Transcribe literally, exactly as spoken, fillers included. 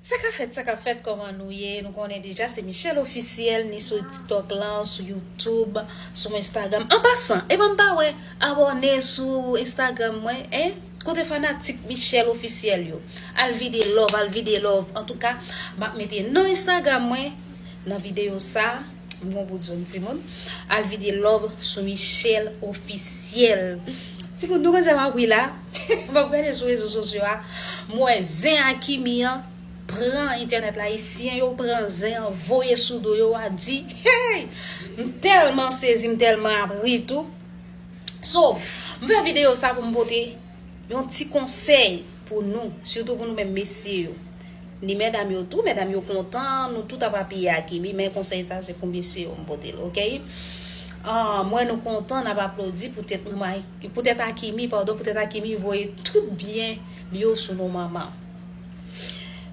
Sa k ap fèt, sa k ap fèt, kòman nou ye? Nou konnen deja, se Michelle Officiel, ni sou TikTok lan, sou YouTube, sou Instagram. An pasan, e ban m pa wè abòne sou Instagram mwen, en? Kote fanatik Michelle Officiel yo? Al vide love, al vide love. Antouka, m ap mete non Instagram mwen nan videyo sa. M gon bout zòn timoun. Al vide love sou Michelle Officiel. Timoun, nou konn sa m ap ri la. M ap gade sou rezo sosyo a. M wè zen Akimi an pran entènèt la. Ayisyen yo pran zen an, voye sou do yo a di, hey! M tèlman sezi, m tèlman ap ri tou. So, m fè videyo sa pou m pote yon ti konsèy pou nou, sitou pou nou menm mesye yo. Ni medam yo tou, medam yo kontan, nou tout ap apiye Akimi, men konsèy sa se pou mesye yo m pote l, oke? Ah, m wè nou kontan, n ap aplodi poutèt manman, poutèt Akimi, padon, poutèt Akimi voye tout byen li yo sou non manman.